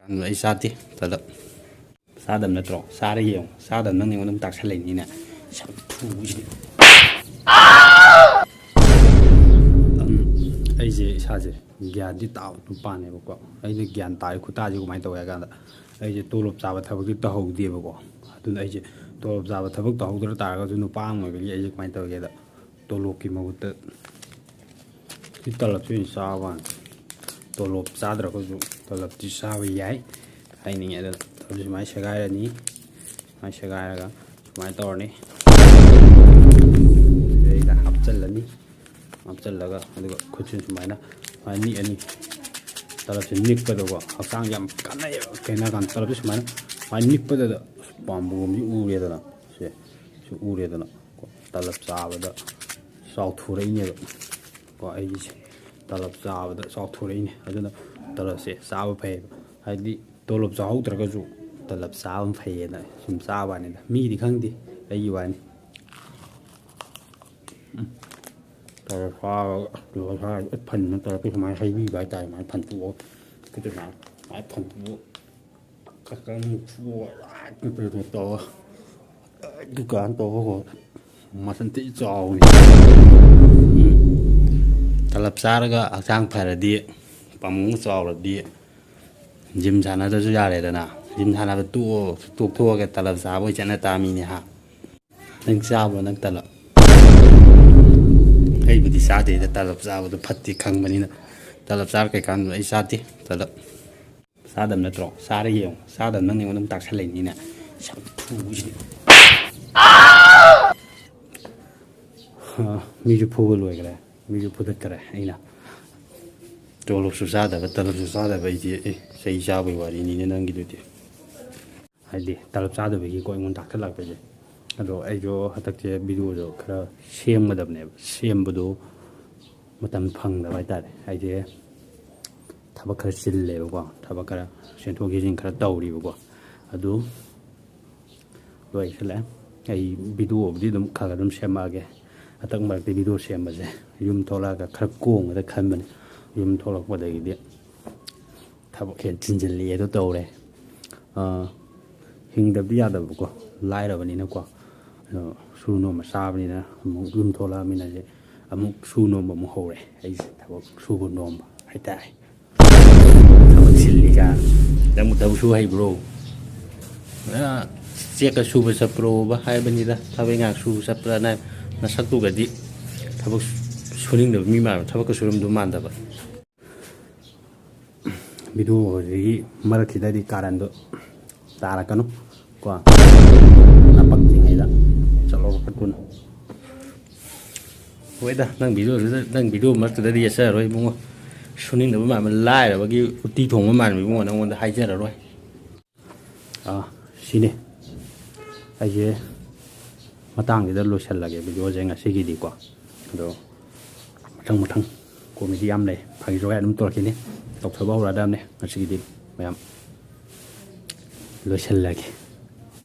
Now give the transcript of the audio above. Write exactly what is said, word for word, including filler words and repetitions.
ꯑꯗꯨ ꯑꯩ ꯆꯥꯗꯦ꯫ ꯇꯂꯞ ꯆꯥꯗꯕ ꯅꯠꯇ꯭ꯔꯣ? ꯆꯥꯔ ꯌꯦꯡꯉꯣ꯫ ꯆꯥꯗꯕ ꯅꯪꯅ ꯑꯩꯉꯣꯟꯗ ꯑꯃꯨꯛ ꯇꯥꯛꯁꯜꯂꯛꯏꯅꯤꯅꯦ꯫ ꯁꯛ ꯊꯨꯕꯁꯤꯗꯤ꯫ ꯎꯝ, ꯑꯩꯁꯦ ꯏꯁꯥꯁꯦ ꯒ꯭ꯌꯥꯟꯗꯤ ꯇꯥꯕ ꯅꯨꯄꯥꯅꯦꯕꯀꯣ꯫ ꯑꯩꯅ ꯒ꯭ꯌꯥꯟ ꯇꯥꯕ ꯈꯨꯇꯥꯁꯦ ꯀꯃꯥꯏꯅ ꯇꯧꯋꯦ ꯍꯥꯏ ꯀꯥꯟꯗ, ꯑꯩꯁꯦ ꯇꯣꯂꯣꯞ ꯆꯥꯕ ꯊꯕꯛꯇꯤ ꯇꯧꯍꯧꯗꯦꯕꯀꯣ꯫ ꯑꯗꯨꯅ ꯑꯩꯁꯦ ꯇꯣꯂꯣꯞ ꯆꯥꯕ ꯊꯕꯛ ꯇꯧꯍꯧꯗ꯭ꯔ ꯇꯥꯔꯒꯁꯨ, ꯅꯨꯄꯥ ꯑꯃ ꯑꯣꯏꯕꯒꯤ ꯑꯩꯁꯦ ꯀꯃꯥꯏꯅ ꯇꯧꯒꯦꯗ, ꯇꯣꯂꯣꯞꯀꯤ ꯃꯍꯨꯠꯇ ꯁꯤ ꯇꯂꯞꯁꯤ ꯑꯣꯏꯅ ꯆꯥꯕ ꯋꯥꯅꯤ꯫ ꯇꯣꯂꯣꯞ ꯆꯥꯗ꯭ꯔꯒꯁꯨ ꯇꯂꯞꯇꯤ ꯆꯥꯕ ꯌꯥꯏ ꯍꯥꯏꯅꯤꯡꯉꯦ꯫ ꯑꯗꯨꯅ ꯇꯂꯞꯁꯤ ꯁꯨꯃꯥꯏꯅ ꯁꯦꯒꯥꯏꯔꯅꯤ꯫ ꯁꯨꯃꯥꯏꯅ ꯁꯦꯒꯥꯏꯔꯒ ꯁꯨꯃꯥꯏꯅ ꯇꯧꯔꯅꯤ꯫ ꯁꯤꯗꯩꯗ ꯍꯥꯞꯆꯤꯜꯂꯅꯤ꯫ ꯍꯥꯞꯆꯤꯜꯂꯒ ꯑꯗꯨꯒ ꯈꯨꯠꯁꯤꯅ ꯁꯨꯃꯥꯏꯅ ꯁꯨꯃꯥꯏꯅ ꯅꯤꯛꯑꯅꯤ꯫ ꯇꯂꯞꯁꯦ ꯅꯤꯛꯄꯗꯀꯣ ꯍꯛꯆꯥꯡꯁꯦ ꯌꯥꯝ ꯀꯥꯟꯅꯩꯌꯦꯕ꯫ ꯀꯩꯅꯣ ꯍꯥꯏꯀꯥꯟꯗ ꯇꯂꯞꯁꯦ ꯁꯨꯃꯥꯏꯅ ꯁꯨꯃꯥꯏꯅ ꯅꯤꯛꯄꯗꯗ ꯄꯥꯝꯕꯣꯝꯁꯤ ꯎꯔꯦꯗꯅ꯫ ꯁꯦ ꯁꯤ ꯎꯔꯦꯗꯅ꯫ ꯀꯣ, ꯇꯂꯞ ꯆꯥꯕꯗ ꯆꯥꯎꯊꯣꯔꯛꯏꯅꯦꯕ꯫ ꯀꯣ, ꯑꯩꯒꯤꯁꯦ ꯇꯂꯞ ꯆꯥꯕꯗ ꯆꯥꯎꯊꯣꯔꯛꯏꯅꯦ꯫ ꯑꯗꯨꯅ ꯇꯂꯞꯁꯦ ꯆꯥꯕ ꯐꯩꯌꯦꯕ꯫ ꯍꯥꯏꯗꯤ ꯇꯣꯂꯣꯞ ꯆꯥꯍꯧꯗ꯭ꯔꯒꯁꯨ ꯇꯂꯞ ꯆꯥꯕ ꯐꯩꯌꯦꯅ ꯁꯨꯝ ꯆꯥꯕ ꯋꯥꯅꯤꯗ꯫ ꯃꯤꯒꯤꯗꯤ ꯈꯪꯗꯦ, ꯑꯩꯒꯤ ꯋꯥꯅꯤ꯫ ꯎꯝ꯫ ꯇꯂꯞ ꯆꯥꯔꯒ ꯇꯂꯞ ꯆꯥꯔꯒ ꯐꯟꯅ ꯇꯂꯞꯇ ꯁꯨꯃꯥꯏꯅ ꯍꯩꯕꯤꯕ ꯍꯥꯏꯇꯥꯔꯦ꯫ ꯁꯨꯃꯥꯏꯅ ꯐꯟꯇꯣꯛꯑꯒ ꯈꯨꯠꯇ ꯁꯨꯃꯥꯏꯅ ꯁꯨꯃꯥꯏꯅ ꯐꯟꯇꯣꯛꯑꯒ ꯀꯀꯪ ꯊꯣꯛꯑꯒ ꯇꯧꯔꯒ ꯗꯨꯀꯥꯟ ꯇꯧꯕ ꯃꯁꯟ ꯊꯤ ꯆꯥꯎꯕꯅꯤ꯫ ꯎꯝ꯫ ꯇꯂꯞ ꯆꯥꯔꯒ ꯍꯛꯆꯥꯡ ꯐꯔꯗꯤ, ꯄꯥꯝꯕꯣꯝꯒ ꯆꯥꯎꯔꯗꯤ, ꯖꯤꯝ ꯁꯥꯟꯅꯗ꯭ꯔꯁꯨ ꯌꯥꯔꯦꯗꯅ꯫ ꯖꯤꯝ ꯁꯥꯟꯅꯕ ꯇꯣꯛꯑꯣ, ꯇꯣꯛꯊꯣꯛꯑꯒ ꯇꯂꯞ ꯆꯥꯕ ꯑꯣꯏ ꯆꯠꯅ ꯇꯥꯃꯤꯅꯦ ꯍꯥ꯫ ꯅꯪ ꯆꯥꯕ꯭ꯔꯣ ꯅꯪ ꯇꯂꯞ? ꯑꯩꯕꯨꯗꯤ ꯆꯥꯗꯦꯗ, ꯇꯂꯞ ꯆꯥꯕꯗꯣ ꯐꯠꯇꯦ ꯈꯪꯕꯅꯤꯅ꯫ ꯇꯂꯞ ꯆꯥꯔ ꯀꯩ ꯀꯥꯟꯗ? ꯑꯩ ꯆꯥꯗꯦ ꯇꯂꯞ꯫ ꯆꯥꯗꯕ ꯅꯠꯇ꯭ꯔꯣ? ꯆꯥꯔ ꯌꯦꯡꯉꯣ꯫ ꯆꯥꯗꯕ ꯅꯪꯅ ꯑꯩꯉꯣꯟꯗ ꯑꯃꯨꯛ ꯇꯥꯛꯁꯜꯂꯛꯏꯅꯤꯅꯦ꯫ ꯁꯛ ꯊꯨꯕꯁꯤꯗꯤ꯫ ꯍꯥ, ꯃꯤꯁꯨ ꯐꯨꯕ ꯂꯣꯏꯈ꯭ꯔꯦ, ꯃꯤꯁꯨ ꯐꯨꯗꯠꯈ꯭ꯔꯦ ꯑꯩꯅ꯫ ꯇꯣꯂꯣꯞꯁꯨ ꯆꯥꯗꯕ, ꯇꯂꯞꯁꯨ ꯆꯥꯗꯕ ꯑꯩꯗꯤ꯫ ꯑꯦ, ꯆꯩ ꯆꯥꯕꯒꯤ ꯋꯥꯔꯤꯅꯤꯅꯦ ꯅꯪꯒꯤꯗꯨꯗꯤ꯫ ꯍꯥꯏꯗꯤ ꯇꯂꯞ ꯆꯥꯗꯕꯒꯤꯀꯣ ꯑꯩꯉꯣꯟꯗ ꯇꯥꯛꯁꯜꯂꯛꯄꯁꯦ꯫ ꯑꯗꯣ ꯑꯩꯁꯨ ꯍꯟꯗꯛꯁꯦ ꯚꯤꯗꯤꯑꯣꯗꯣ ꯈꯔ ꯁꯦꯝꯒꯗꯕꯅꯦꯕ꯫ ꯁꯦꯝꯕꯗꯣ ꯃꯇꯝ ꯐꯪꯗꯕ ꯍꯥꯏꯇꯥꯔꯦ꯫ ꯍꯥꯏꯗꯤ ꯊꯕꯛ ꯈꯔ ꯆꯤꯜꯂꯦꯕꯀꯣ, ꯊꯕꯛ ꯈꯔ ꯆꯦꯟꯊꯣꯛ ꯆꯦꯟꯁꯤꯟ ꯈꯔ ꯇꯧꯔꯤꯕꯀꯣ꯫ ꯑꯗꯨ ꯂꯣꯏꯁꯤꯜꯂꯦ꯫ ꯑꯩ ꯚꯤꯗꯤꯑꯣꯕꯨꯗꯤ ꯑꯗꯨꯝ ꯈꯔ ꯈꯔ ꯑꯗꯨꯝ ꯁꯦꯝꯃꯛꯑꯒꯦ꯫ ꯍꯟꯗꯛ ꯃꯔꯛꯇꯤ ꯚꯤꯗꯤꯑꯣ ꯁꯦꯝꯕꯁꯦ ꯌꯨꯝ ꯊꯣꯛꯂꯛꯑꯒ ꯈꯔ ꯀꯣꯡꯒꯗ꯭ꯔ ꯈꯟꯕꯅꯤ꯫ ꯌꯨꯝ ꯊꯣꯛꯂꯛꯄꯗꯒꯤꯗꯤ ꯊꯕꯛ ꯍꯦꯟꯅ ꯆꯤꯟꯁꯤꯜꯂꯛꯑꯦꯗꯣ ꯇꯧꯔꯦ꯫ ꯑꯥ, ꯍꯤꯡꯗꯕꯗꯤ ꯌꯥꯗꯕꯀꯣ, ꯂꯥꯏꯔꯕꯅꯤꯅꯀꯣ꯫ ꯑꯗꯣ ꯁꯨ ꯅꯣꯝꯕ ꯆꯥꯕꯅꯤꯅ ꯑꯃꯨꯛ ꯌꯨꯝ ꯊꯣꯛꯂꯛꯑꯃꯤꯅ ꯍꯧꯖꯤꯛ ꯑꯃꯨꯛ ꯁꯨ ꯅꯣꯝꯕ ꯑꯃꯨꯛ ꯍꯧꯔꯦ꯫ ꯑꯩꯁꯦ ꯊꯕꯛ ꯁꯨꯕ ꯅꯣꯝꯕ ꯍꯥꯏꯇꯥꯔꯦ꯫ ꯊꯕꯛ ꯆꯤꯜꯂꯤꯒ꯫ ꯅꯪꯕꯨ ꯊꯕꯛ ꯁꯨ ꯍꯩꯕ꯭ꯔꯣ? ꯑ, ꯆꯦꯛꯀ ꯁꯨꯕ ꯆꯠꯄ꯭ꯔꯣꯕ ꯍꯥꯏꯕꯅꯤꯗ꯫ ꯊꯕꯛ ꯏꯪꯈꯥꯡ ꯁꯨꯕ ꯆꯠꯄ꯭ꯔꯥꯅ ꯍꯥꯏ-, ꯅꯁꯛꯇꯨꯒꯗꯤ ꯊꯕꯛ ꯁꯨꯅꯤꯡꯗꯕ ꯃꯤ ꯃꯥꯟꯕ, ꯊꯕꯛꯀ ꯁꯨꯔꯝꯗꯧ ꯃꯥꯟꯗꯕ꯫ ꯚꯤꯗꯤꯑꯣꯁꯤꯒꯤ ꯃꯔꯛꯁꯤꯗꯗꯤ ꯀꯥꯔꯟꯗꯣ ꯇꯥꯔꯛꯀꯅꯨ ꯀꯣ, ꯅꯄꯛꯇ꯭ꯔꯤꯉꯩꯗ ꯆꯠꯂꯣ ꯐꯠ ꯊꯨꯅ꯫ ꯍꯣꯏꯗ, ꯅꯪ ꯚꯤꯗꯤꯑꯣꯗꯨꯗ, ꯅꯪ ꯚꯤꯗꯤꯑꯣ ꯃꯔꯛꯇꯨꯗꯗꯤ ꯌꯦꯠꯆꯔꯔꯣꯏ ꯏꯕꯨꯡꯉꯣ꯫ ꯁꯨꯅꯤꯡꯗꯕ ꯃꯥꯟꯕ, ꯂꯥꯏꯔꯕꯒꯤ ꯎꯇꯤ ꯊꯣꯡꯕ ꯃꯥꯟꯕ ꯏꯕꯨꯡꯉꯣ, ꯅꯪꯉꯣꯟꯗ ꯍꯥꯏꯖꯔꯔꯣꯏ꯫ ꯑꯥ, ꯁꯤꯅꯤ ꯑꯩꯁꯦ ꯃꯇꯥꯡꯁꯤꯗ ꯂꯣꯏꯁꯤꯜꯂꯒꯦ ꯚꯤꯗꯤꯑꯣꯁꯦ ꯉꯁꯤꯒꯤꯗꯤꯀꯣ꯫ ꯑꯗꯣ ꯃꯊꯪ ꯃꯊꯪ ꯀꯣꯃꯦꯗꯤ ꯌꯥꯝ ꯂꯩ, ꯐꯥꯒꯤ ꯖꯣꯒꯥꯏ ꯑꯗꯨꯝ ꯇꯧꯔꯛꯈꯤꯅꯤ, ꯇꯧꯊꯕ ꯍꯧꯔꯛꯑꯗꯕꯅꯦ꯫ ꯉꯁꯤꯒꯤꯗꯤ ꯃꯌꯥꯝ ꯂꯣꯏꯁꯤꯜꯂꯒꯦ꯫